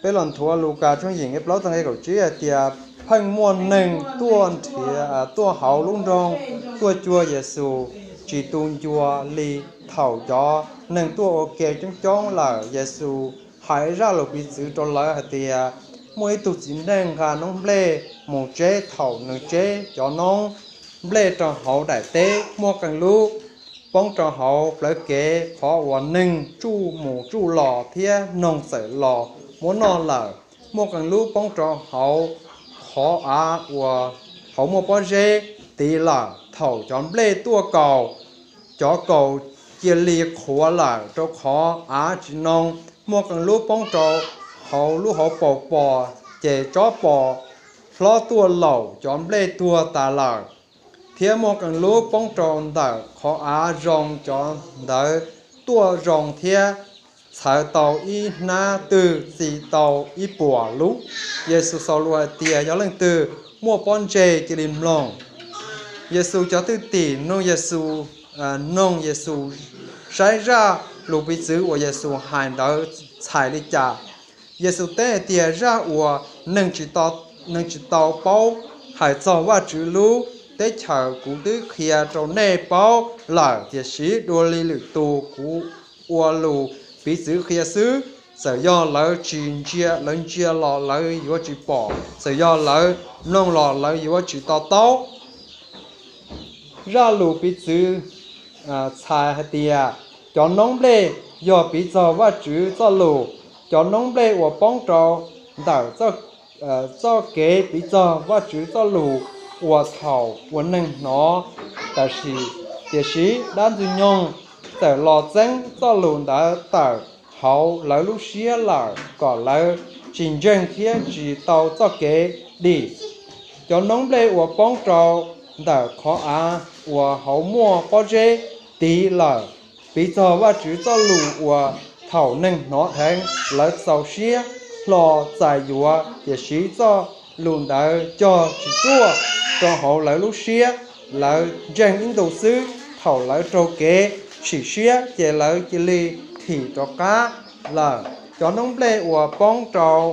Peb los nthuav Lukas tshooj yim nqe plaub txog nqe kaum tsib hais tias, pheej muaj neeg tuaj nrhiav, tuaj hauv lub nroog tuaj cuag Yexus, tsis tu ncua li. Thaum cov neeg tuaj ua ke coob coob lawm, Yexus hais zaj lus piv txwv rau lawv hais tias, muaj ib tug txiv neej nqa noob nplej mus tseb. Thaum nws tseb cov noob nplej rau hauv daim teb, muaj qee lub poob rau hauv plawv kev, qhov uas neeg tsuj mus tsuj los thiab noog txawm los muab noj lawm. Muaj qee lub poob rau hauv qhov av uas hauv muaj pob zeb tiv lawm. Thaum cov nplej tuaj kaus, cov kaus cia li qhuav lawm, rau qhov av tsis noo. Muaj qee lub poob rau hauv lub hauv paus pos, ces tsob pos hlob tuaj laum, cov nplej tuag tas lawm. Thiab muaj qee lub poob rau ntawm qhov av zoo, cov ntawd tuaj zoo thiab txhawv tau ib hnab twg, txi tau ib puas lub. Yexus xaus lus hais tias, yog leej twg muaj pob ntseg cia li mloog. Yexus cov thwj tim nug Yexus, nug Yexus saib zaj lus piv txwv uas Yexus hais ntawd txhais li cas. Yexus teb hais tias, zaj uas neeg tsis tau paub hais txog Vajtswv lub teb chaws kuv twb qhia rau nej paub lawm, tiam sis dua li lwm tus kuv ua lus piv txwv qhia xwb, txawm yog lawv tsis ntsia, lawv ntsia los lawv yuav tsis pom, txawm yog lawv mloog los lawv yuav tsis to taub. Zaj lus piv txwv txhais hais tias, cov noob nplej yog piv txog Vajtswv txoj lus. Cov noob nplej uas poob rau ntawm txoj kev piv txog Vajtswv txoj lus uas thaum ua neeg hnov, tiam sis, tiam sis dab Ntxwg nyoog txawm los txeeb txoj lus ntawd tawm hauv lawv lub siab lawm, kom lawv tsis ntseeg thiab tsis tau txoj kev dim. Cov noob nplej uas poob rau ntawm qhov av uas hauv muaj pob zeb tiv lawm, piv txog Vajtswv txoj lus uas thaum neeg hnov dheev, lawv txaus siab hlo txais yuav, tiam sis txoj lus ntawd cog tsis tsuaj rau hauv lawv lub siab. Lawv ntseeg ib ntus xwb, thaum lawv raug kev sim siab ces lawv cia li thim rov qab lawm. Cov noob nplej uas poob rau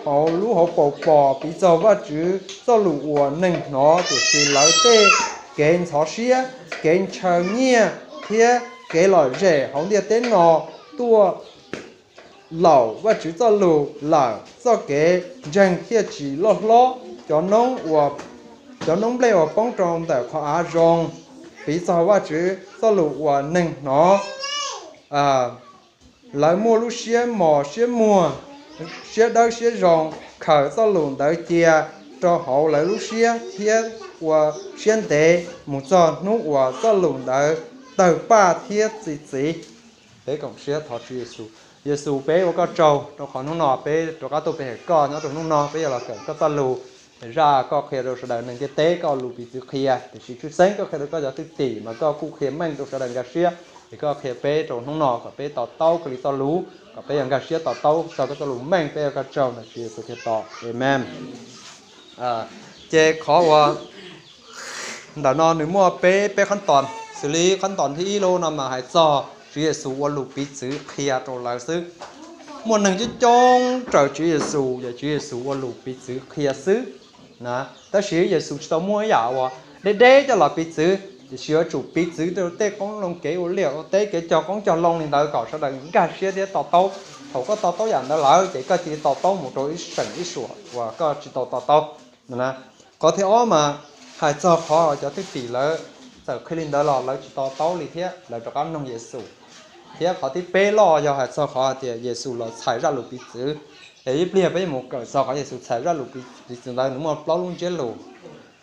hauv lub hauv paus pos piv txog Vajtswv txoj lus uas neeg hnov, tiam sis lawv tej kev ntxhov siab, kev ntshaw nyiaj, thiab kev lom zem hauv ntiaj teb no tuaj laum Vajtswv txoj lus lawm, txoj kev ntseeg thiaj tsis loj hlob. Cov noob nplej uas poob rau ntawm qhov av zoo piv txog Vajtswv txoj lus uas neeg hnov, lawv muaj lub siab mos siab muag, siab dawb siab zoo, khaws txoj lus ntawd cia rau hauv lawv lub siab thiab ua siab ntev mus txog hnub uas txoj lus ntawd tawg paj thiab txi txiv. Peb koom siab thov Tswv Yexus. Yexus, peb ua koj tsaug rau qhov hnub no peb rov qab tuaj pe hawm koj nyob rau hnub no, peb yuav los kawm koj txoj lus. Zaj koj qhia rau sawv daws neeg ntiaj teb koj lus piv txwv qhia, tiam sis tshwj xeeb koj qhia rau koj cov thwj tim mas koj kuj qhia meej rau sawv daws nkag siab. Es koj qhia peb rau hnub no kom peb to taub koj li txoj lus, kom peb yuav nkag siab to taub txog koj txoj lus meej. Peb ua koj tsaug ntawm Tswv Yexus Khetos, amees. Ces qhov uas ntawm no nws muaj peb, peb qhab tos, xws li qhab tos thib ib lub no mas hais txog Tswv Yexus ua lus piv txwv qhia rau lawv xwb. Muaj neeg coob coob raws Tswv Yexus, yog Tswv Yexus ua lus piv txwv qhia xwb na. Tab sis Yexus tsis tau muaj ib yam uas deb deb coj los piv txwv, tiam sis yuav tsum piv txwv rau tej qoob loo kev ua liaj ua teb, kev cog qoob cog loo li ntawd kom sawv daws nkag siab thiab to taub. Thaum koj to taub yam ntawd lawm ces koj cia li to taub mus rau ib seem ib suam uas koj tsis tau to taub. Qhov thib ob mas hais txog qhov cov thwj tim lawv txawm qhia li ntawd los lawv tsis to taub li thiab lawv rov qab mloog Yexus. Thiab qhov thib peb los yog hais txog qhov hais tias Yexus los txhais zaj lus piv txwv. Es ib pliag peb yuav mus kawm txog qhov Yexus txhais zaj lus piv txwv ntawd, nws muaj plaub lub ntsiab lus,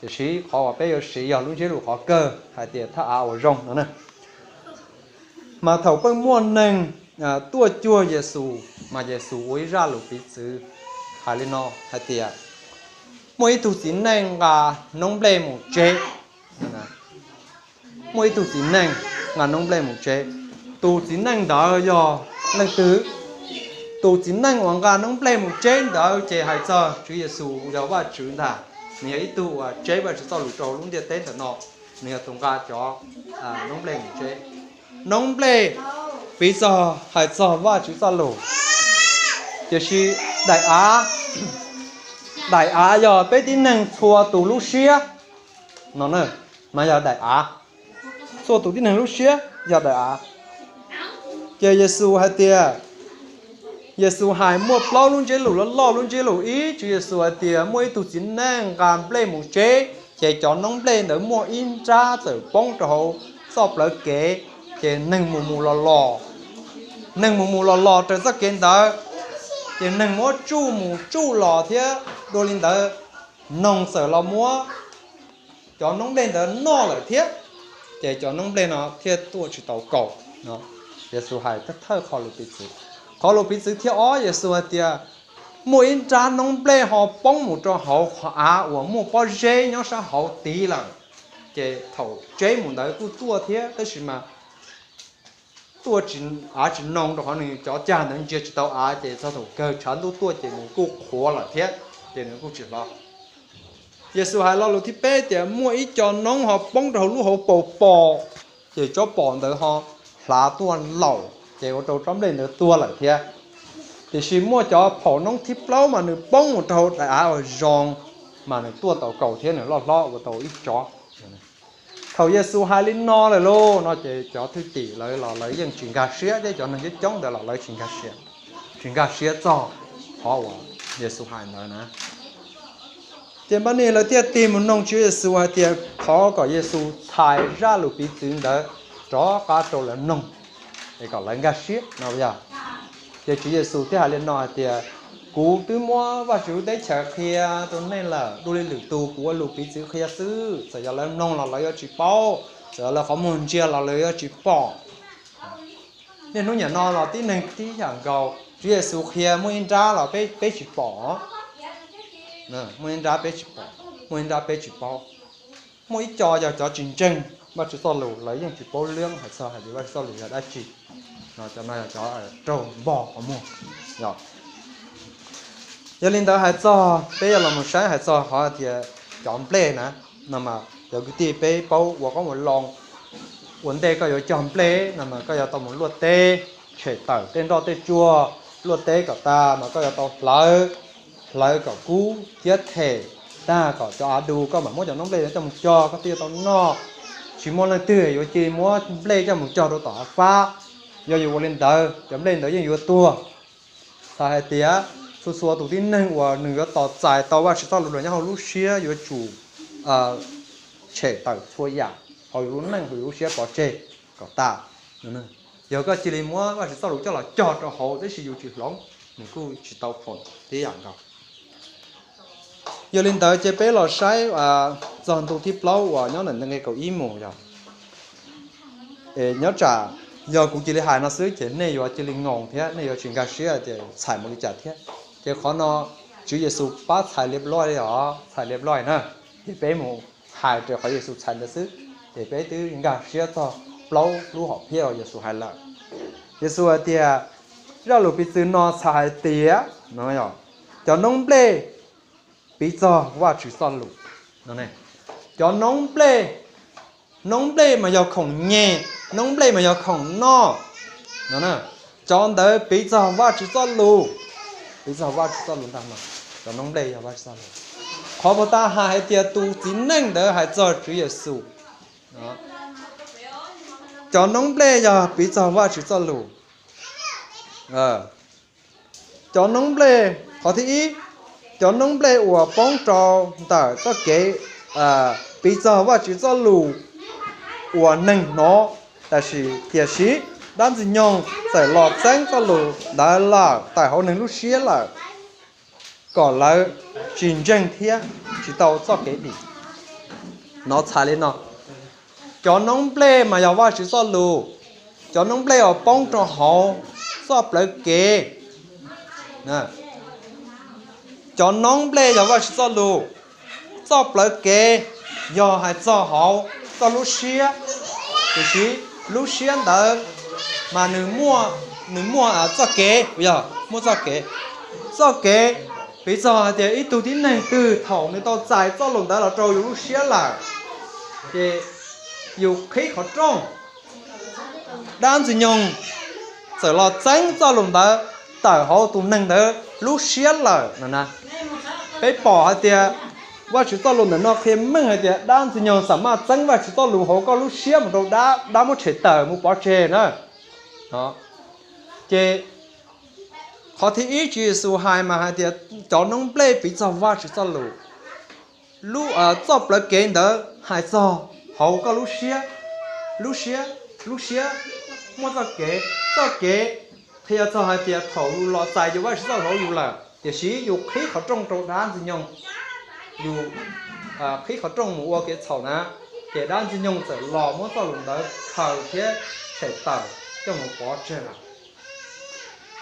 tiam sis qhov uas peb yuav siv yog lub ntsiab lus qhov kawg hais tias thaj av uas zoo no na. Mas thaum pheej muaj neeg tuaj cuag Yexus, mas Yexus ua ib zaj lus piv txwv hais li no hais tias, muaj ib tug txiv neej nqa noob nplej mus tseb. Muaj ib tug txiv neej nqa noob nplej mus tseb. Tus txiv neej ntawd yog leej twg? Tus txiv neej uas nqa noob nplej mus tseb ntawd ces hais txog Tswv Yexus yog Vajtswv ntag. Nws yog ib tug uas tseb Vajtswv txoj lus rau lub ntiaj teb ntawm no. Nws yog tus nqa cov noob nplej mus tseb. Noob nplej piv txog, hais txog Vajtswv txoj lus. Tiam sis daim av, daim av yog peb tib neeg txhua tus lub siab no, mas yog daim av, txhua tus tib neeg lub siab yog daim av. Ces Yexus hais tias, Yexus hais muaj plaub lub ntsiab lus loj loj. Lub ntsiab lus ib, Tswv Yexus hais tias muaj ib tug txiv neej nqa nplej mus tseb, ces cov noob nplej ntawd muaj ib nrab txawm poob rau hauv txoj plawv kev, ces neeg mus mus los los, neeg mus mus los los raws txoj kev ntawd, ces neeg muab tsuj mus tsuj los thiab. Dua li ntawd, noog txawm los muab cov noob nplej ntawd noj lawm thiab, ces cov noob nplej no thiaj tuaj tsis tau kaus. Yexus hais thawj qhov lus piv txwv. Qhov lus piv txwv thib ob, Yexus hais tias muaj ib nrab noob nplej ho poob mus rau hauv qhov av uas muaj pob zeb nyob sab hauv tid lawm, ces thaum tseb mus ntawd kuj tuaj thiab, tab sis mas tuaj tsis, av tsis noo rau qhov nws cov cag ntawd ntsia tsis tau av, ces txog thaum kawg tshav ntuj tuaj ces nws kuj qhuav lawm thiab, ces nws kuj tsis hlob. Yexus hais lo lus thib peb tias muaj ib co noob ho poob rau hauv lub hauv paus pom, ces tsob pom ntawd ho hlav tuaj laum, ces ua rau tsob nplej ntawd tuag lawm thiab. Tiam sis muaj cov phaum noob thib plaub mas nws poob mus rau hauv daim av uas zoo, mas nws tuaj tau kaus thiab nws loj hlob ua tau ib tsob. Thaum Yexus hais li no lawm lauj no ces cov thwj tim lawv los lawv yeej tsis nkag siab, thiab cov neeg coob coob ntawd los lawv tsis nkag siab, tsis nkag siab txog qhov uas Yexus hais ntawd na. Ces npab ni lawv thiaj tig mus noog Tswv Yexus hais tias thov kom Yexus txhais zaj lus piv txwv ntawd rov qab rau lawv mloog, es kom lawv nkag siab no yog. Ces Tswv Yexus thiaj hais li no hais tias, kuv twb muab Vajtswv lub teb chaws qhia rau nej lawm, dua li lwm tus kuv ua lus piv txwv qhia xwb, txawm yog lawv mloog los lawv yuav tsis paub, txawm yog lawv qhov muag ntsia los lawv yuav tsis pom. Niaj hnub niam no los tib neeg tib yam nkaus, Tswv Yexus qhia muaj ib nrab los peb, peb tsis pom, muaj ib nrab peb tsis pom, muaj ib nrab peb tsis paub. Muaj ib co yog cov tsis ntseeg Vajtswv txoj lus, lawv yeej tsis paub lwm hais txog hais tias Vajtswv txoj lus yog dab tsi, no cov no yog cov raug npog qhov muag. Yog li ntawd hais txog, peb yuav los mus saib hais txog qhov tias cov nplej na, no mas cov kwv tij peb paub ua qoob ua loo, ua ntej koj yuav cog nplej no mas koj yuav tau mus luaj teb, tshem tawm tej nroj tej tsuag, luaj teb kom tag mas koj yuav tau hlawv, hlawv kom kub thiab them tag kom cov av du, koj mam muab cov noob nplej coj mus cog koj thiaj yuav tau noj. Tsis muaj leej twg yuav cia li muab nplej coj mus cog rau tom av fab, yog yus ua li ntawd cov nplej ntawd yeej yuav tuag. Txhais hais tias txhua txhua tus tib neeg uas nws yuav tos txais tau Vajtswv txoj lus los nyob hauv lub siab yuav tsum tshem tawm txhua yam hauv yus lub neej hauv yus lub siab pov tseg kom tas. Yog koj cia li muab Vajtswv txoj lus coj los cog rau hauv tab sis yus tsis hloov, nws kuj tsis tau phoom tib yam nkaus. Yog li ntawd ces peb los saib txog ntu thib plaub uas nyob ntawm nqe kaum ib mus yog, nyob tsam yog kuv cia li hais no xwb ces nej yuav cia li ngoos thiab nej yuav tsis nkag siab tias txhais mus li cas thiab. Ces qhov no Tswv Yexus pab txhais liab loj li os, txhais liab loj na, ces peb mus hais raws qhov Yexus txhais ntawd xwb, ces peb twb nkag siab txog plaub lub hom phiaj uas Yexus hais lawm. Yexus hais tias, zaj lus piv txwv no txhais hais tias, cov noob nplej piv txog Vajtswv txoj lus. Cov noob nplej, noob nplej mas yog khoom nyem, noob nplej mas yog khoom noj. Cov ntawd piv txog Vajtswv txoj lus, piv txog Vajtswv txoj lus ntag mas cov noob nplej yog Vajtswv txoj lus. Qhov puag ta hais hais tias tus txiv neej ntawd hais txog Tswv Yexus. Cov noob nplej yog piv txog Vajtswv txoj lus. Cov noob nplej, qhov thib ib, cov noob nplej uas poob rau ntawm txoj kev piv txog Vajtswv txoj lus uas neeg hnov, tab sis tiam sis dab Ntxwg Nyoog txawm los txeeb txoj lus ntawd lawm tawm hauv neeg lub siab lawm, kom lawv tsis ntseeg thiab tsis tau txoj kev dim. No txhais li no, cov noob nplej mas yog Vajtswv txoj lus, cov noob nplej uas poob rau hauv txoj plawv kev. Cov noob nplej yog Vajtswv txoj lus, txoj plawv kev yog hais txog hauv koj lub siab, tiam sis lub siab ntawd mas nws muaj, nws muaj txoj kev, yog muaj txoj kev. Txoj kev piv txog hais tias ib tug tib neeg twg thaum nws tau txais txoj lus ntawd los rau yus lub siab lawm, ces yus qhib qhov rooj, dab Ntxwg Nyoog txawm los txeeb txoj lus ntawd tawm hauv tus neeg ntawd lub siab lawm no na. Peb pom hais tias Vajtswv txoj lus ntawm no qhia meej hais tias dab ntxwg nyoog xam maj txeeb Vajtswv txoj lus hauv koj lub siab mus rau dab, dab muab tshem tawm mus pov tseg na. Ces qhov thib ib Tswv Yexus hais mas hais tias cov noob nplej piv txog Vajtswv txoj lus. Lub, txoj plawv kev ntawd hais txog hauv koj lub siab, lub siab, lub siab muaj txoj kev, txoj kev qhia txog hais tias thaum yus los txais yus Vajtswv txoj lus hauv yus lawm, tiam sis yus qhib qhov rooj rau dab ntxwg nyoog, yus qhib qhov rooj mus ua kev txhaum na, ces dab ntxwg nyoog txawm los muab txoj lus ntawd khaws thiab tshem tawm coj mus pov tseg lawm.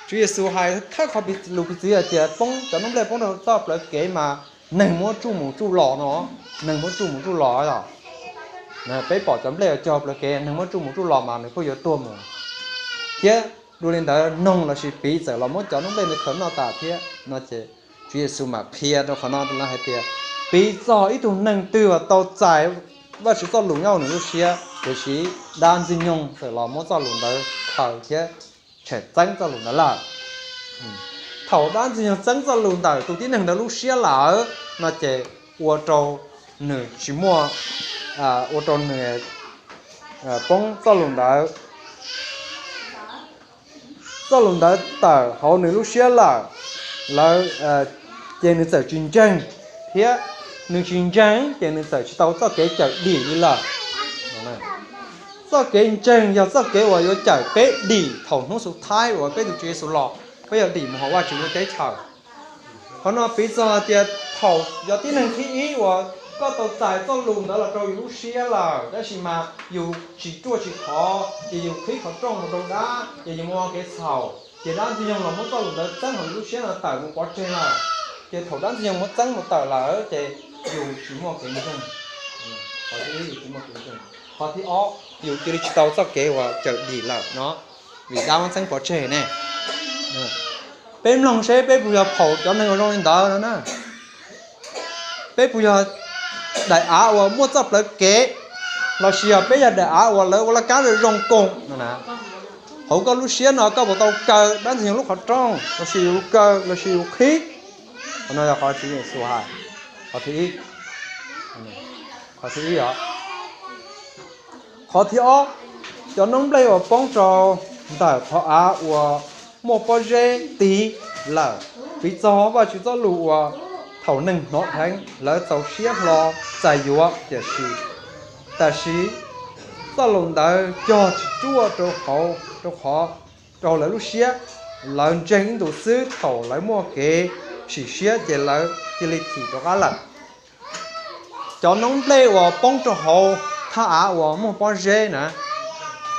Tswv Yexus hais thawj qhov lus piv txwv hais tias poob, cov noob nplej poob rau txoj plawv kev mas neeg muab tsuj mus tsuj los no, neeg muab tsuj mus tsuj los os. Peb pom cov nplej uas cog plawv kev neeg muab tsuj mus tsuj los mas nws kuj yuav tuag mus. Thiab dua li ntawd noog lossis piv txawm los muab cov noob nplej ntawd khaws noj tas thiab no ces Tswv Yexus mam qhia rau qhov no hais tias piv txog ib tug neeg twg uas tau txais Vajtswv txoj lus nyob hauv nws lub siab, tiam sis dab ntxwg nyoog txawm los muab txoj lus ntawd khaws thiab tshem txeeb txoj lus ntawd lawm. Thaum dab ntxwg nyoog txeeb txoj lus ntawm tus tib neeg ntawd lub siab lawm no ces ua rau nws tsis muaj, ua rau nws poob txoj lus ntawd. Txoj lus ntawd tawm hauv nws lub siab lawm, lawv, ces nws txawm tsis ntseeg, thiab nws tsis ntseeg ces nws txawm tsis tau txoj kev cawm dim li lawm. Txoj kev ntseeg yog txoj kev uas yuav cawm peb dim thaum hnub xu thaib uas peb tus Tswv Yexus los, peb yuav dim mus hauv Vajtswv lub teb chaws. Qhov no piv txog hais tias thaum yog tib neeg thib ib uas koj tau txais txoj lus ntawd los rau yus lub siab lawm, tab sis mas yus tsis ruaj tsis khov, ces yus qhib qhov rooj mus rau dab, ces yus mus ua kev txhaum, ces dab ntxwg nyoog los muab txoj lus ntawd txeeb hauv yus lub siab no tawm mus pov tseg lawm. Ces thaum dab ntxwg nyoog muab txeeb mus tawm lawm ces yus tsis muaj kev ntseeg. Qhov thib ib, yus tsis muaj kev ntseeg. Qhov thib ob, yus cia li tsis tau txoj kev uas cawm dim lawm no, vim dab muab txeeb pov tseg ne. Peb mloog seb peb puas yog phaum cov neeg uas zoo li ntawd no na. Peb puas yog daim av uas muaj txoj plawv kev, lossis yog peb yog daim av uas lawv ua laj kab zoo zoo koom no na. Hauv koj lub siab no koj puas tau kaw dab ntxwg nyoog lub qhov rooj, lossis yus kaw, lossis yus qhib? Qhov no yog qhov Tswv Yexus hais, qhov thib ib. Qhov thib ib os. Qhov thib ob, cov noob nplej uas poob rau ntawm qhov av uas muaj pob zeb tiv lawm, piv txog Vajtswv txoj lus uas thaum neeg hnov dheev lawv txaus siab hlo txais yuav, tiam sis, tiam sis txoj lus ntawd cog tsis ruaj rau hauv, rau qhov, rau lawv lub siab, lawv ntseeg ib ntus xwb thaum lawv muaj kev sim siab ces lawv cia li thim rov qab lawm. Cov noob nplej uas poob rau hauv thaj av uas muaj pob zeb na,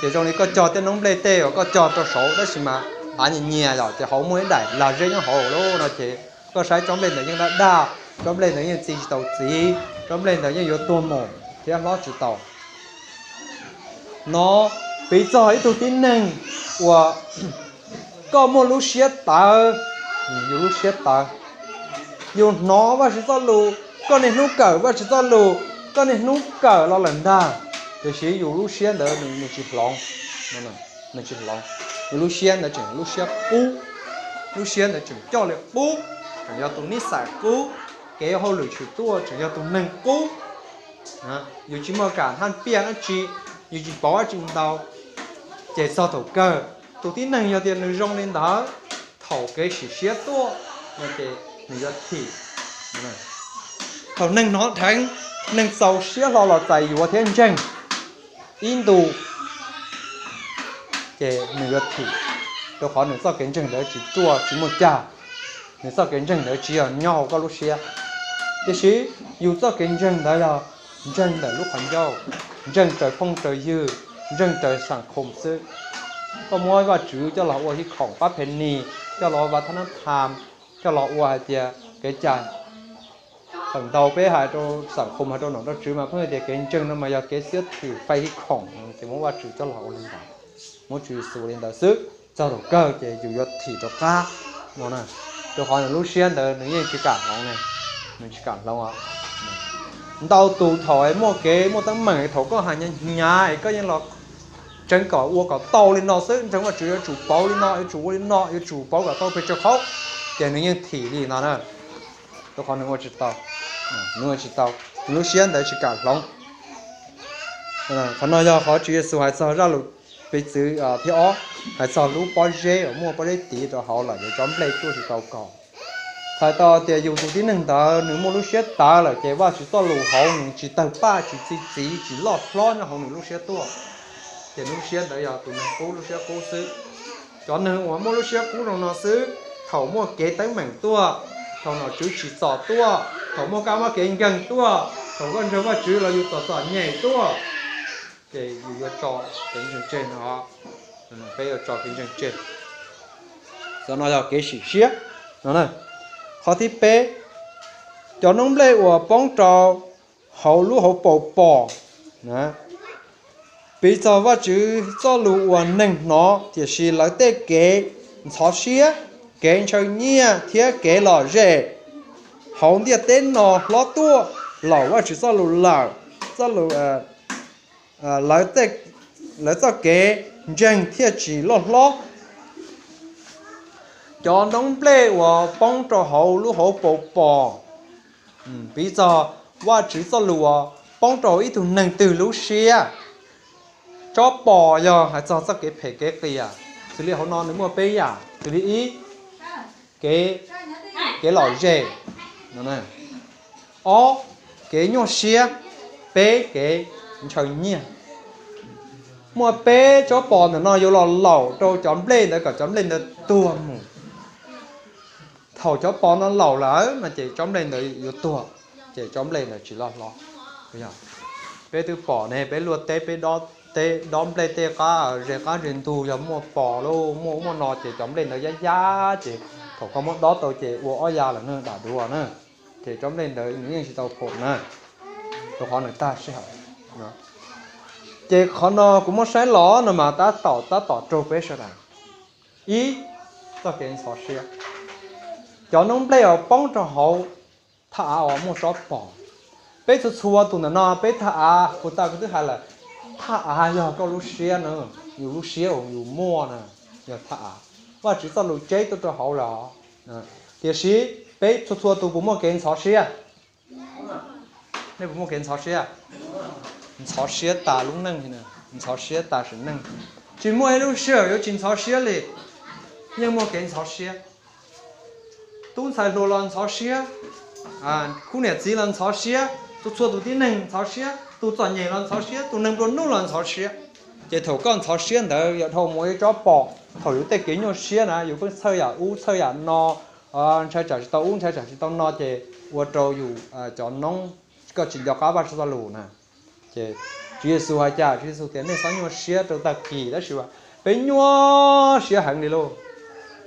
ces zoo li koj cog tej noob nplej tej uas koj cog rau saud tab sis mas av nyias nyias yom, ces hauv muaj ib daim lag zeb nyob hauv lawm no ces koj saib tsob nplej ntawd yeej daj daj, tsob nplej ntawd yeej txi tsis tau txiv, tsob nplej ntawd yeej yuav tuag mus thiab hlob tsis tau. No piv txog ib tug tib neeg uas koj muaj lub siab tawv, yus lub siab tawv, yus hnov Vajtswv txoj lus, koj niaj hnub kawm Vajtswv txoj lus, koj niaj hnub kawm los lawm ntag, tiam sis yus lub siab ntawd nws tsis hloov, nws tsis hloov, yus lub siab ntawd tseem lub siab qub, lub siab ntawd tseem coj li qub, tseem yog tus nij xais qub, kev hauj lwm tshwm tuaj tseem yog tus neeg qub. Yus tsis muaj kam haj piaj dab tsi, yus tsis pauv dab tsi ntau, ces txog thaum kawg tus tib neeg yog tias nws zoo li ntawd, thaum kev sim siab tuaj no ces nws yuav thim. Thaum neeg hnov dheev, neeg txaus siab hlo los txais yuav thiab ntseeg ib ntus, ces nws yuav thim, rau qhov nws txoj kev ntseeg ntawd tsis ruaj tsis muaj cag, nws txoj kev ntseeg ntawd tsis yog nyob hauv koj lub siab. Tiam sis yus txoj kev ntseeg ntawd yog ntseeg ntawm lub qhov ncauj, ntseeg raws phooj raws ywg, ntseeg raws xam khoom xwb. Koj muab Vajtswv coj los ua hib khoom pab phe nis, coj los ua vaj thab nab tham, coj los ua hais tias kev cai. Thaum ntau peb hais rau xam khoom hais rau nom rau tswv mas pheej hais tias kev ntseeg no mas yog kev xiab thwm fais hib khoom, ces muab Vajtswv coj los ua li ntawd, muab Tswv Yexus li ntawd xwb, txog thaum kawg ces yus yuav thim rov qab no. Rau qhov nws lub siab ntawd nws yeej tsis kam hloov, nws tsis kam hloov. Ntau tus thaum muaj kev muaj teeb meem thaum koj hais hnyav hnyav es koj yeej los ntseeg kom ua kom tau li no xwb, ntseeg Vajtswv yuav tsum pauv li no, yuav tsum ua li no, yuav tsum pauv kom tau pes tsawg qhov, ces nws yeej thim li no na. Rau qhov nws ua tsis tau, nws ua tsis tau, nws lub siab ntawd tsis kam hloov. Qhov no yog qhov Tswv Yexus hais txog zaj lus piv txwv thib ob, hais txog lub pob zeb uas muaj pob zeb tiv rau hauv lawm yuav tsob nplej tuaj tsis tau kaus. Txhais tau tias yus tus tib neeg ntawd nws muaj lub siab tawv lawm ces Vajtswv txoj lus hauv nws tsis tawg paj, tsis txi txiv, tsis loj hlob nyob hauv nws lub siab tuaj, ces lub siab ntawd yog tus neeg qub, lub siab qub xwb. Cov neeg uas muaj lub siab qub zoo no xwb, thaum muaj kev teeb meem tuaj, thaum nom tswv tsim txom tuaj, thaum muaj kab mob kev nkeeg tuaj, thaum koj ntseeg Vajtswv los yus txom txom nyem tuaj, ces yus yuav tso kev ntseeg tseg no. Peb yuav tso kev ntseeg tseg. Qhov no yog kev sim siab no. Qhov thib peb, cov noob nplej uas poob rau hauv lub hauv paus pos. Piv txog Vajtswv txoj lus uas neeg hnov, tiam sis lawv tej kev ntxhov siab, kev ntshaw nyiaj thiab kev lom zem hauv ntiaj teb no hlob tuaj laum Vajtswv txoj lus lawm, txoj lus, lawv txoj kev ntseeg thiaj tsis loj hlob. Cov noob nplej uas poob rau hauv lub hauv paus pos, piv txog Vajtswv txoj lus uas poob rau ib tug neeg twg lub siab. Tsob pos yog hais txog txoj kev phem kev qias, xws li hauv no nws muaj peb yam, xws li ib, kev, kev lom zem, ob, kev nyuaj siab, peb, kev ntshaw nyiaj. Muaj peb tsob pos ntawm no yuav los laum rau cov nplej ntawd kom cov nplej ntawd tuag mus. Thaum cov pos no laum lawm no ces tsob nplej ntawd yuav tuag, ces tsob nplej ntawd tsis loj hlob. Peb twb pom ne, peb luaj teb, peb dob nplej tej qab ze qab ze ntug, yog muaj pos lauj, muaj ub muaj no ces cov nplej ntawd yab yab ces thaum koj muab dob tau ces ua ob ya lawm na, dam duav na, ces cov nplej ntawd nws yeej tsis tau pom na, rau qhov nws tag sij hawm. Ces qhov no kuv muab saib los no mas tab tom, tab tom raug peb sawv daws. Ib, txoj kev ntxhov siab. Cov noob nplej uas poob rau hauv thaj av uas muaj tsob pos. Peb txhua txhua tus ntawm no peb thaj av, puag ta kuv twb hais lawm, thaj av yog koj lub siab na, yus lub siab uas yus muaj na, yog thaj av. Vajtswv txoj lus tseb tuaj rau hauv lawm. Tiam sis peb txhua txhua tus puas muaj kev ntxhov siab? Nej puas muaj kev ntxhov siab? Ntxhov siab tas lub neej, ntxhov siab tas sim neej. Tsis muaj ib lub sij hawm yuav tsis ntxhov siab li, yeej muaj kev ntxhov siab. Tub ntxhais hluas los ntxhov siab, khub niam txiv los ntxhov siab, txhua txhua tus tib neeg ntxhov siab, tus txom nyem los ntxhov siab, tus neeg nplua nuj los ntxhov siab. Ces thaum koj ntxhov siab ntawd yog dhau mus ib tsob pos, thaum yus tej kev nyuaj siab na, yus pheej txhawj yam ub txhawj yam no, ntshai tsam tsis tau ub ntshai tsam tsis tau no ces ua rau yus cov noob, koj tsis nco qab Vajtswv txoj lus na. Ces Tswv Yexus hais cas? Tswv Yexus tias nej txhob nyuaj siab rau tag kis, tab sis peb nyuaj siab heev li lauj.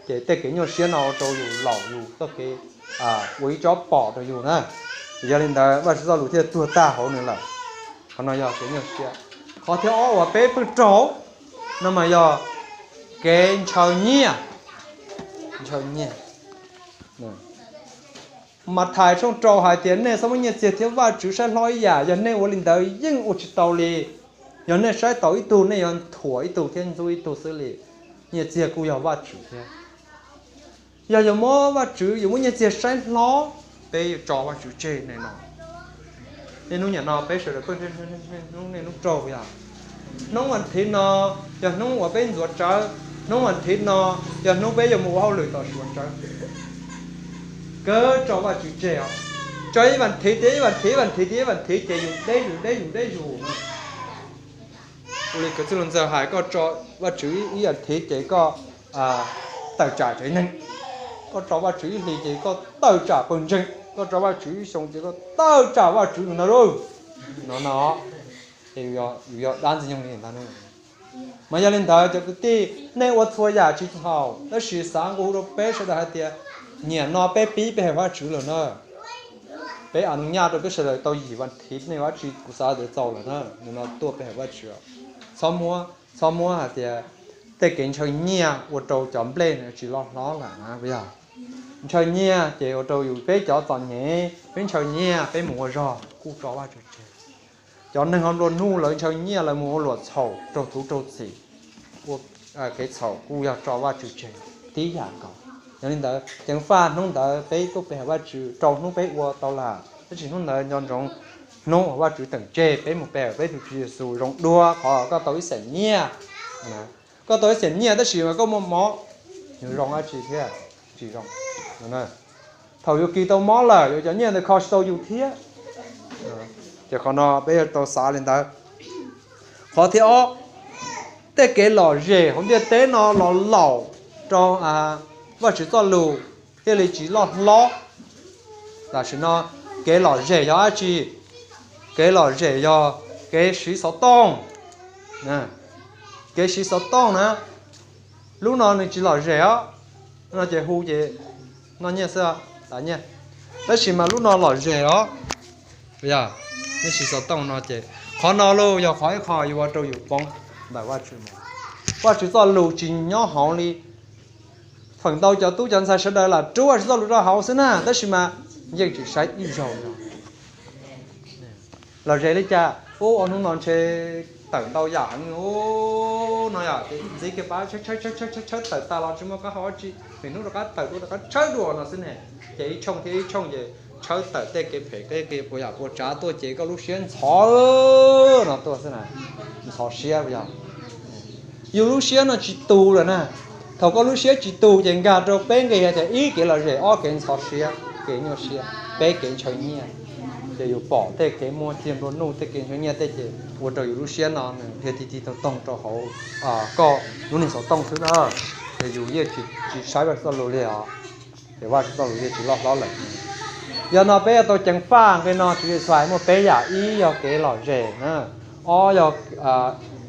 Ces tej kev nyuaj siab no ua rau yus laum yus txoj kev ua ib tsob pos rau yus na. Yog li ntawd Vajtswv txoj lus thiaj tuag tag hauv nws lawm. Qhov no yog kev nyuaj siab. Qhov thib ob uas peb pheej raug no mas yog kev ntshaw nyiaj. Ntshaw nyiaj. Mathais tshooj rau hais tias nej txhob muab nyiaj txiag thiab Vajtswv saib hlob ib yam, yog nej ua li ntawd yeej ua tsis tau li. Yog nej saib taus ib tug nej yuav thuam ib tug thiab ntxub ib tug xwb li. Nyiaj txiag kuj yog Vajtswv thiab. Yog yuav muab Vajtswv, yuav muab nyiaj txiag saib hlob, peb yuav tso Vajtswv tseg ne no. Niaj hnub niam no peb sawv daws pheej hnub niaj hnub raug yog hnub vas thiv no, yog hnub uas peb ntxuav tsawv, hnub vas thiv no yog hnub peb yuav mus ua hauj lwm tom Suav tsawv. Kawg tso Vajtswv tseg os. Tso ib vas thiv tiav ib vas thiv ib vas thiv tiav ib vas thiv ces yus deb yus deb yus deb yus no. Ua li kwv tij Los Ntxawg hais, koj tso Vajtswv ib vas thiv ces koj tawm tsam tsev neeg. Koj tso Vajtswv ib hlis ces koj tawm tsam pawg ntseeg. Koj tso Vajtswv ib xyoo ces koj tawm tsam Vajtswv ntag lauj. No no, ces yus yog dab ntxwg nyoog li ntag. Mas yog li ntawd cov kwv tij, nej ua txhua yam tsis txhaum, tab sis xav nqua hu rau peb sawv daws hais tias, nyiam no peb pib peb hawm Vajtswv lawm na. Peb a nus nyaj rau peb sawv daws tau yim vas thiv nej ua dab tsi kuv xav tias txaus lawm na, nim no tuaj peb hawm Vajtswv. Txhob muab, txhob muab hais tias tej kev ntshaw nyiaj ua rau cov nplej tsis loj hlob lawm na, puas yog? Ntshaw nyiaj ces ua rau yus peb cov txom nyem, peb ntshaw nyiaj peb mus ua zog kuj tso Vajtswv tseg. Cov neeg ho nplua nuj, lawv ntshaw nyiaj, lawv mus ua luam txhaum raug thuv raug txhim, ua kev txhaum kuj yog tso Vajtswv tseg tib yam nkaus. Yog li ntawd ceev faj hnub ntawd peb tuaj pe hawm Vajtswv rau hnub peb ua tau lawm, tab sis hnub ntawd nco ntsoov hnub uas Vajtswv teem tseg peb mus pe hawm peb tus Tswv Yexus zoo dua qhov koj tau ib xees nyiaj. Koj tau ib xees nyiaj tab sis mas koj muaj mob, yuav zoo dab tsi thiab? Tsis zoo. Thaum yus kis tau mob lawm yuav cov nyiaj ntawd kho tsis tau yus thiab. Ces qhov no peb yuav tau xav li ntawd. Qhov thib ob, tej kev lom zem hauv ntiaj teb no los laum rau Vajtswv txoj lus thiaj li tsis loj hlob. Tam sim no kev lom zem yog dab tsi? Kev lom zem yog kev siv xov tooj. Kev siv xov tooj na, lub no nws tsis lom zem os, no ces hu ces noj nyiaj xwb, tav nyiaj. Tab sis mas lub no lom zem os, yog nej siv xov tooj no ces qhov no los yog qhov ib qho yuav ua rau yus poob ntawm Vajtswv. Vajtswv txoj lus tsis nyob hauv li. Feem ntau cov tub cov ntxhais sawv daws lam rub Vajtswv txoj lus rau hauv xwb na, tab sis mas yeej tsis saib ib zaug no. Lom zem li cas? Ub, ob hnub no ntshe tawm ntau yam heev no yom, ces ntxiv kiag pab tshawb tshawb tshawb tshawb tawm tas los tsis muaj qab hau dab tsi, pem hnub rov qab tawm dua rov qab tshawb dua no xwb ne. Ces ib tshooj thiab ib tshooj ces tshawb tawm tej kev phem tej kev puas yam puas tsav tuaj ces koj lub siab ntxhov no tuaj xwb na, ntxhov siab yog. Yus lub siab no tsis tus lawm na. Thaum koj lub siab tsis tus ces nkag rau peb nqe tias ib kev lom zem, ob kev ntxhov siab, kev nyuaj siab, peb kev ntshaw nyiaj. Ces yus pom tej kev muaj ciaj nplua nuj, tej kev ntshaw nyiaj tej ces ua rau yus lub siab no nws dhia tig tig toog toog rau hauv koj lub niag xov tooj xwb na. Ces yus yeej tsis saib Vajtswv txoj lus li os. Ces Vajtswv txoj lus yeej tsis loj hlob lawm. Yog no peb yuav tau ceev faj nqe no, Tswv Yexus hais muaj peb yam, ib yog kev lom zem na, ob yog,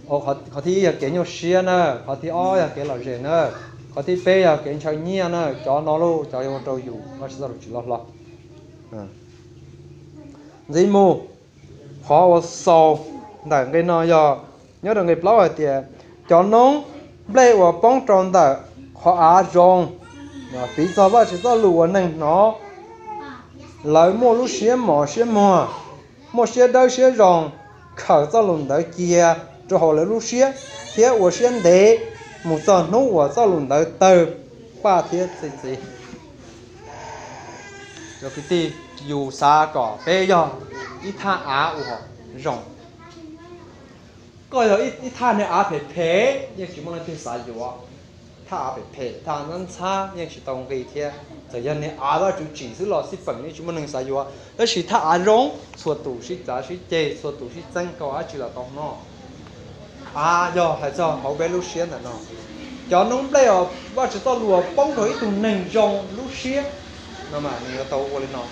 qhov thib ib yog kev nyuaj siab na, qhov thib ob yog kev lom zem na, qhov thib peb yog kev ntshaw nyiaj na. Cov no los cov yuav ua rau yus Vajtswv txoj lus tsis loj hlob. Ntxiv mus, qhov uas xaus ntawm nqe no yog nyob rau nqe plaub hais tias, cov noob nplej uas poob rau ntawm qhov av zoo, piv txog Vajtswv txoj lus uas neeg hnov, lawv muaj lub siab mos siab muag, muaj siab dawb siab zoo, khawm txoj lus ntawd cia rau hauv lawv lub siab, thiab ua siab ntev mus txog hnub uas txoj lus ntawd tawg paj thiab txi txiv. Cov kwv tij, yus xav kom peb yog ib thaj av uas zoo. Koj yog ib thaj niag av phem phem yeej tsis muaj leej twg xav yuav. Thaj av phem phem, thaj av ntxhab ntxhab yeej tsis tau nqi thiab. Txawm yog niag av Vajtswv tsim xwb los xij peem yeej tsis muaj neeg xav yuav. Tab sis thaj av zoo, txhua tus sib cav sib ceg, txhua tus sib txeeb, kau dab tsi los tau noj. Av yog hais txog hauv peb lub siab ntawm no. Cov noob nplej uas Vajtswv txoj lus uas poob rau ib tug neeg zoo lub siab no mas nws yuav tau ua li no.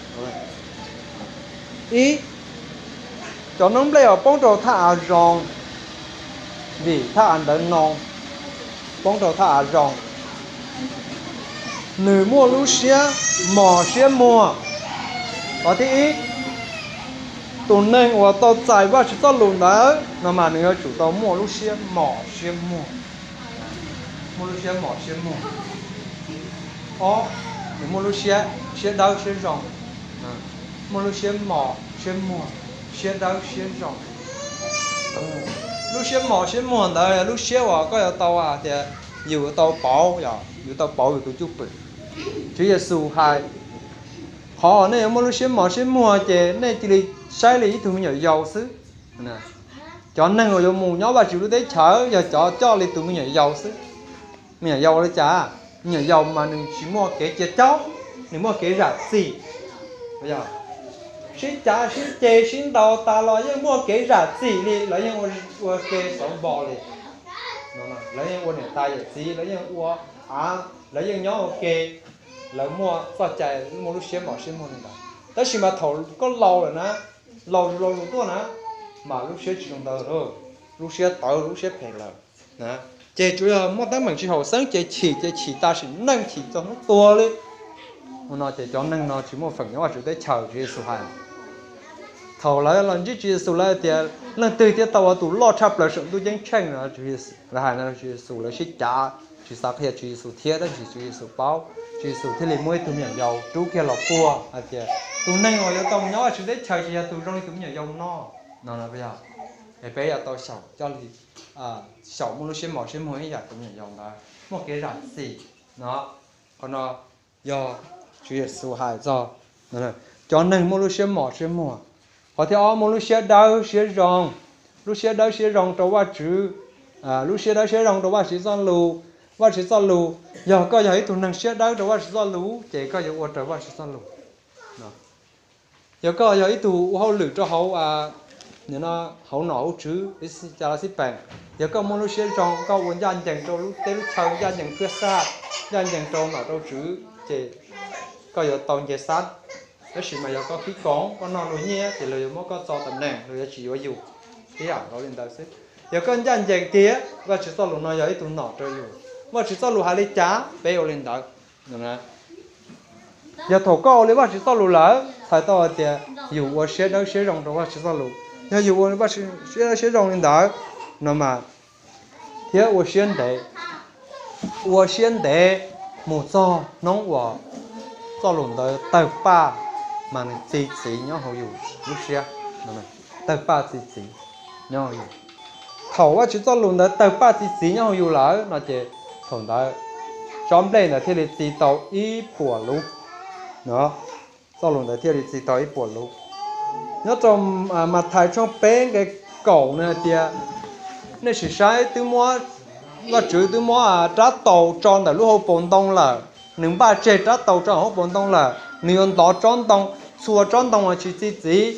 Ib, cov noob nplej uas poob rau thaj av zoo, vim thaj av ntawd no poob rau thaj av zoo, nws muaj lub siab mos siab muag. Qhov thib ib, tus neeg uas tau txais Vajtswv txoj lus ntawd no mas nws yuav tsum tau muaj lub siab mos siab muag. Muaj lub siab mos siab muag. Ob, nws muaj lub siab, siab dawb siab zoo. Muaj lub siab mos siab muag, siab dawb siab zoo. Lub siab mos siab muag ntawd yog lub siab uas koj yuav tau hais tias yus yuav tau pauv, yus tau pauv yus tus cwj pwm. Tswv Yexus hais, qhov uas nej yuav muaj lub siab mos siab muag ces nej cia li saib li ib tug me nyuam yaus xwb. Cov neeg uas yuav mus nyob Vajtswv lub teb chaws yog cov coj li tus me nyuam yaus xwb. Me nyuam yaus ua li cas? Me nyuam yaus mas nws tsis muaj kev cia caub, nws muaj kev zam txim. Sib cav sib ceg sib ntaus tas los yeej muaj kev zam txim li, lawv yeej ua ke xauv npo li. Lawv yeej ua niam tais yawm txiv, lawv yeej ua av, lawv yeej nyob ua ke, lawv muaj txoj cai, muaj lub siab mos siab muag li ntawd. Tab sis mas thaum koj laus lawm na, laus zus laus zus tuaj na, mas lub siab tsis zoo ntawd lawm, lub siab tawv, lub siab phem lawm. Ces tsuas yog muaj teeb meem tsis haum xeeb ces chim, ces chim tas sim neej, chim txog hnub tuag li. No ces cov neeg no tsis muaj feem nyob Vajtswv teb chaws, Tswv Yexus hais. Thaum lawv los ntsib Tswv Yexus lawv tias, leej twg thiaj tau ua tus loj tshaj plaws saum ntuj ceeb tsheej no? Lawv hais no Tswv Yexus, lawv sib cav tsis xav qhia Tswv Yexus thiab, tab sis Tswv Yexus paub. Tswv Yexus thiaj li muab ib tug me nyuam yaus rub kiag los puag hais tias, tus neeg uas yuav tau mus nyob Vajtswv teb chaws ces yog tus zoo li tus me nyuam yaus no. no no yog, es peb yuav tau xyaum coj li, xyaum muaj lub siab mos siab muag ib yam tus me nyuam yaus ntawd, muaj kev zam txim no. Qhov no yog Tswv Yexus hais txog cov neeg muaj lub siab mos siab muag. Qhov thib ob, muaj lub siab dawb siab zoo, lub siab dawb siab zoo rau Vajtswv, lub siab dawb siab zoo rau Vajtswv txoj lus. Vajtswv txoj lus, yog koj yog ib tug neeg siab dawb rau Vajtswv txoj lus ces koj yuav ua raws Vajtswv txoj lus. Yog koj yog ib tug ua hauj lwm rau hauv hauv nom hauv tswv, cas los xij peem, yog koj muaj lub siab zoo, koj ua ncaj ncees rau lub teb lub chaw, ncaj ncees phwj xaj, ncaj ncees rau nom rau tswv, ces koj yuav tau nce xab. Tab sis mas yog koj khib koom, koj noj luag nyiaj, ces luag yuav muab koj txo tam neem, luag yuav tsis yuav yus. Ib yam nkaus li ntawd xwb. Yog koj ncaj ncees tiag, Vajtswv txoj lus no yog ib tug nom rau yus. Vajtswv txoj lus hais li cas, peb ua li ntawd. Yog thaum koj ua li Vajtswv txoj lus lawm, txhais tau hais tias yus ua siab dawb siab zoo rau Vajtswv txoj lus. Yog yus ua siab dawb siab zoo li ntawd no mas, thiab ua siab ntev, ua siab ntev mus txog hnub uas txoj lus ntawd tawg paj mas nws txi txiv nyob hauv yus lub siab, tawg paj txi txiv nyob hauv yus. Thaum Vajtswv txoj lus ntawd tawg paj txi txiv nyob hauv yus lawm no ces thaum ntawd tsob nplej ntawd thiaj li txi tau ib puas lub. Txoj lus ntawd thiaj li txi tau ib puas lub. Nyob rau Mathais tshooj peb nqe kaum nws hais tias, nej sim saib, twb muab, Vajtswv twb muab rab taus tso ntawm lub hauv paus ntoo lawm, nws npaj tseg rab taus tso hauv paus ntoo lawm, nws yuav ntov tsob ntoo, txhua tsob ntoo uas tsis txi txiv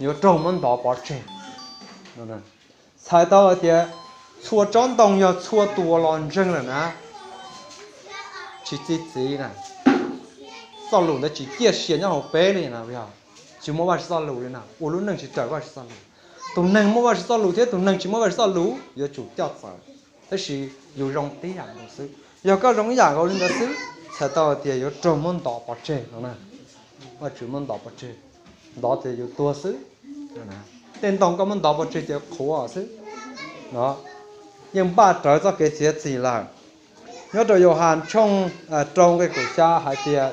yuav raug muab ntov pov tseg. Txhais tau hais tias txhua tsob ntoo yog txhua tus uas los ntseeg lawm na, tsis txi txiv na. Txoj lus ntawd tsis ciaj sia nyob hauv peb li na, tsis muaj Vajtswv txoj lus li na, ua lub neej tsis raws Vajtswv txoj lus. Tus neeg muaj Vajtswv txoj lus thiab tus neeg tsis muaj Vajtswv txoj lus yuav tsum coj txawv, tab sis yus zoo tib yam nkaus xwb. Yog koj zoo ib yam nkaus li ntawd xwb, txhais tau hais tias yuav raug muab ntov pov tseg no na. Vajtswv muab ntov pov tseg, ntov tias yus tuag xwb. Tej ntoo koj muab ntov pov tseg ces qhuav xwb. Yeej npaj rawv txoj kev txiav txim lawm. Nyob rau Yauhas tshooj rau nqe kaum xya hais tias,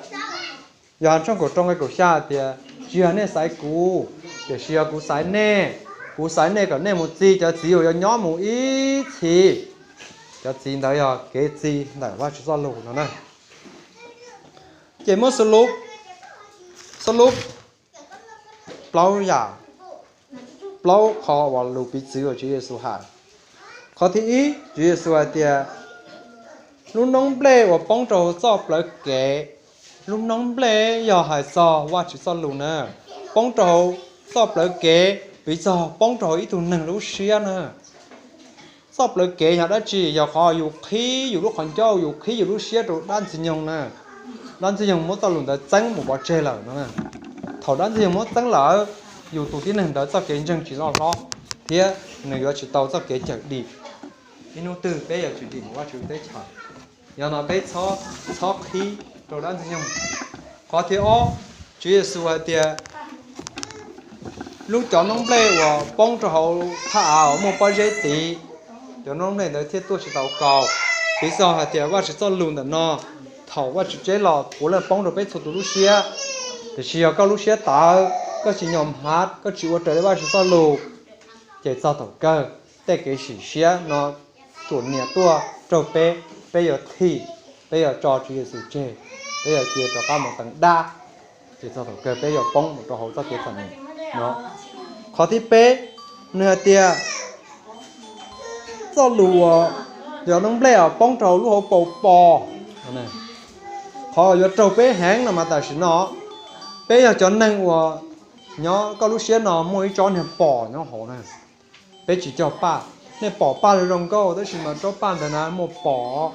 Yauhas tshooj kaum rau nqe kaum xya hais tias, tsis yog nej xaiv kuv, tiam sis yog kuv xaiv nej, kuv xaiv nej kom nej mus txi cov txiv uas yuav nyob mus ib txhis. Cov txiv ntawd yog kev txi ntawm Vajtswv txoj lus no na. Ces muab xu lub, xu lub plaub yam, plaub qho uas lus piv txwv uas Tswv Yexus hais. Qhov thib ib, Tswv Yexus hais tias, lub noob nplej uas poob rau hauv txoj plawv kev, lub noob nplej yog hais txog Vajtswv txoj lus na, poob rau hauv txoj plawv kev, piv txog poob rau hauv ib tug neeg lub siab na. Txoj plawv kev yog dab tsi? Yog qhov yus qhib yus lub qhov ncauj, yus qhib yus lub siab rau dab Ntxwg Nyoog na. Dab Ntxwg Nyoog muab txoj lus ntawd txeeb mus pov tseg lawm no. Thaum dab Ntxwg Nyoog muab txeeb lawm, yus tus tib neeg ntawd txoj kev ntseeg tsis loj hlob, thiab nws yuav tsis tau txoj kev cawm dim. Ib hnub twg peb yuav tsis dim mus Vajtswv teb chaws. Yog no peb txhob qhib rau dab Ntxwg Nyoog. Qhov thib ob, Tswv Yexus hais tias, lub cov noob nplej uas poob rau hauv thaj av uas muaj pob zeb tid, cov noob nplej ntawd thiaj tuaj tsis tau kaus. Piv txog hais tias Vajtswv txoj lus ntawm no, thaum Vajtswv tseb los puav leej poob rau peb txhua tus lub siab. Tiam sis yog koj lub siab tawv, koj tsis nyom hav, koj tsis ua raws li Vajtswv txoj lus, ces txog thaum kawg tej kev sim siab no tuam niam tuaj raug peb, peb yuav thim, peb yuav tso Tswv Yexus tseg, peb yuav cia rov qab mus teev dab, ces txog thaum kawg peb yuav poob mus rau hauv txoj kev txom nyem no. Qhov thib peb, nws hais tias txoj lus uas yog noob nplej uas poob rau lub hauv paus pos, qhov yuav raug peb heev no mas tam sim no peb yog cov neeg uas nyob koj lub siab no muaj ib tsob niag pos nyob hauv na. Peb tsis cog paj, nej pom paj zoo nkauj tab sis mas tsob paj ntawd na muaj pos.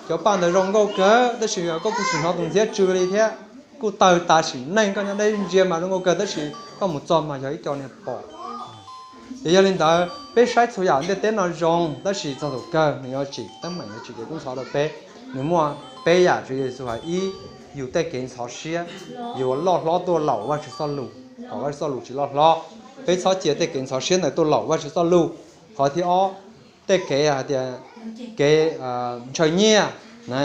Cov paj ntawd zoo nkauj kawg tab sis koj kuj tsis hnov tus ntxhiab tsw li thiab, kuj tawg tas sim neej, koj nyob deb ntsia mas zoo nkauj kawg tab sis koj mus txog mas yog ib co niag pos. Ces yog li ntawd peb saib txhua yam ntiaj teb no zoo tab sis txog thaum kawg nws yuav tsim teeb meem, yuav tsim kev kub ntxhov rau peb. Nws muaj peb yam Tswv Yexus hais: ib, yus tej kev ntxhov siab, yus loj hlob tuaj laum Vajtswv txoj lus, kom Vajtswv txoj lus tsis loj hlob. Peb txhob cia tej kev ntxhov siab ntawd tuaj laum Vajtswv txoj lus. Qhov thib ob, tej kev hais tias kev ntshaw nyiaj na,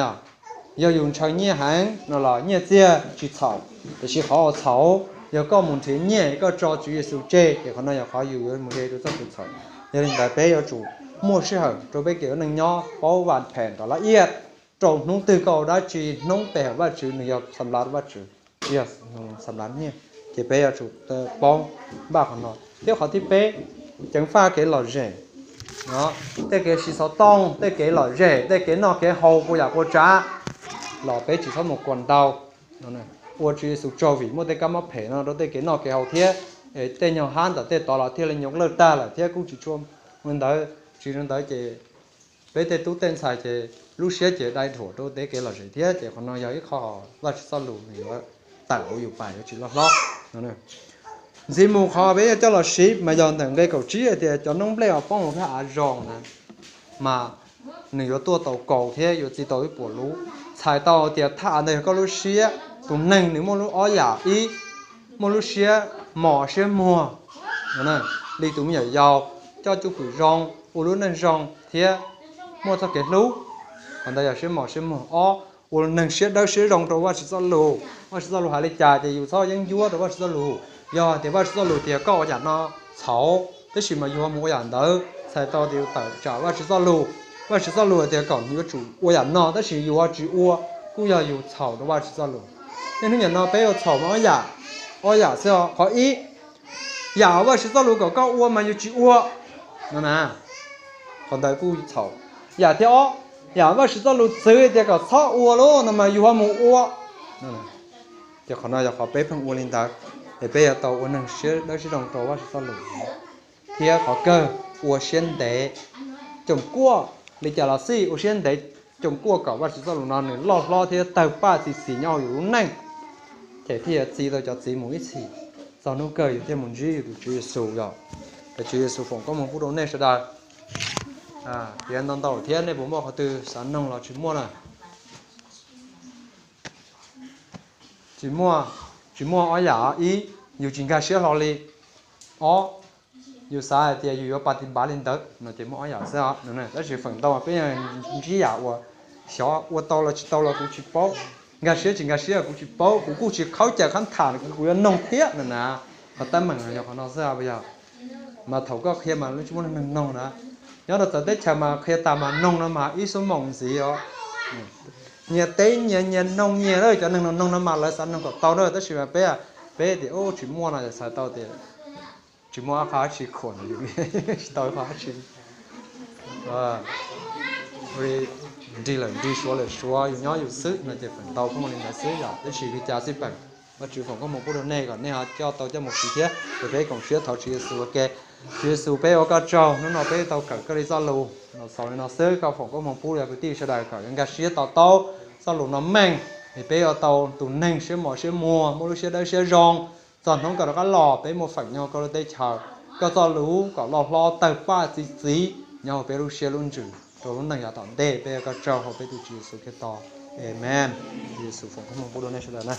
yog yus ntshaw nyiaj heev no los nyiaj txiag tsis txhaum, tiam sis qhov uas txhaum Yog koj mus nrhiav nyiaj koj tso Tswv Yexus tseg ces qhov no yog qhov yus yuav mus de rau txoj kev txhaum. Yog li ntawd peb yuav tsum muaj sij hawm rau peb kev ua neej nyob paub vam phem nrov laj iaj rau hnub twg koj ua dab tsi hnub pe hawm Vajtswv nws yog xam lav Vajtswv, yog xam lav nyiaj, ces peb yuav tsum paub npaj qhov no. Thiab qhov thib peb, ceev faj kev lom zem. Tej kev siv xov tooj, tej kev lom zem, tej kev noj kev haus puas yam puas tsav los peb tsis txhob mus kua ntau. Ua Tswv Yexus tsaug vim muaj tej kab mob phem no rau tej kev noj kev haus thiab, es tej nyuag hab ntawm tej tod los thiaj li nyoo lawj tag lawm thiab kuj tsis tshua ua ntawd. Tsis li ntawd ces peb tej tub tej ntxhais ces lub siab ces dai dhuam rau tej kev lom zem thiab, ces qhov no yog ib qho Vajtswv txoj lus nws yuav tawm hauv yus pais yuav tsis loj hlob. Ntxiv mus qhov peb yuav coj los siv mas yog ntawm nqe kaum tsib hais tias cov noob nplej uas poob hauv thaj av zoo na, mas nws yuav tuaj tau kaus thiab yuav txi tau ib puas lub. Txhais tau tias thaj av ntawd yog koj lub siab. Tus neeg nws muaj lub ob yam, ib, muaj lub siab mos siab muag, li tus me nyuam yaus coj cwj pwm zoo, ua lub neej zoo thiab muaj txoj kev hlub, qhov ntawd yog siab mos siab muag. Ob, ua neeg siab dawb siab zoo rau Vajtswv txoj lus. Vajtswv txoj lus hais li cas ces yus txhob yeeb ncuab rau Vajtswv txoj lus. Yog tias Vajtswv txoj lus tias koj ua yam no txhaum, tab sis mas yus ho mus ua yam ntawd, txhais tau tias yus tawm tsam Vajtswv txoj lus. Vajtswv txoj lus hais tias kom yuav tsum ua yam no tab sis yus ho tsis ua, kuj yog yus txhaum rau Vajtswv txoj lus. Niaj hnub niam no peb yuav txhaum mas ob yam, ob yam xwb. Qhov ib, yam Vajtswv txoj lus kom koj ua mas yus tsis ua no na, qhov ntawd kuj txhaum. Yam thib ob, yam Vajtswv txoj lus txwv tias kom txhob ua lawm no mas yus ho mus ua. Ces qhov no yog qhov peb pheej ua li ntawd, es peb yuav tau ua neeg siab dawb siab zoo rau Vajtswv txoj lus. Thiab qhov kawg, ua siab ntev coom kuaj li cas los xij, ua siab ntev coom kuaj kom Vajtswv txoj lus no nws loj hlob thiab tawg paj txi txiv nyob hauv yus lub neej, ces thiaj yuav txi tau cov txiv mus ib txhis. Txog hnub kawg yus thiaj mus ntsib yus tus Tswv Yexus yom. Ces Tswv Yexus foom koob hmoov pub rau nej sawv daws. Tias ntau ntau thiab nej puas muaj qhov twg xav noog los tsis muaj na? Tsis muaj, tsis muaj ob yam. Ib, yus tsis nkag siab hlo li. Ob, yus xav hais tias yus yuav pas tis npav li ntawd no ces muaj ob yam xwb. Tab sis feem ntau peb ntsib yam uas xyov ua tau los tsis tau los kuv tsis paub, nkag siab tsis nkag siab kuv tsis paub, kuv kuj tsis khaub ncaws qhab tham, kuv yuav noog thiab no na. Qhov teeb meem yog qhov no xwb puas yog? Mas thaum koj qhia mas tsis muaj neeg noog na. Nyob rau txawv teb chaws mas qhia tas mas noog no mas ib xuab moos ntxiv os. Nyias teb nyias, nyias noog nyias, cov neeg noog no mas lawv xav noog kom tau na, tab sis mas peb, peb tias tsis muaj no txhais tau tias tsis muaj qhov dab tsi khuam, tsis tau qhov dab tsi. Nrig lawm nrig, suav lawm suav, yus nyob yus xwb no ces feem ntau pheej ua li ntawd xwb yom. Tab sis li cas xij peem, Vajtswv foom koob hmoov pub rau nej kom nej ho coj tau coj mus siv thiab. Ces peb koom siab thov Tswv Yexus ua ke. Tswv Yexus, peb ua koj tsaug, hnub no peb tau kawm koj li txoj lus los xaus li no xwb. Koj foom koob hmoov pub rau kwv tij sawv daws kom nkag siab to taub txoj lus no meej, es peb yuav tau tus neeg siab mos siab muag, muaj lub siab dawb siab zoo. Txog hnub koj rov qab los peb muaj feem nyob koj lub teb chaws. Koj txoj lus kom loj hlob tawg paj txi txiv nyob hauv peb lub siab lub ntsws rau lub neej yav tom ntej. Peb ua koj tsaug hauv peb tus Tswv Yexus Khetos. Amees. Tswv Yexus foom koob hmoov pub rau nej sawv daws na.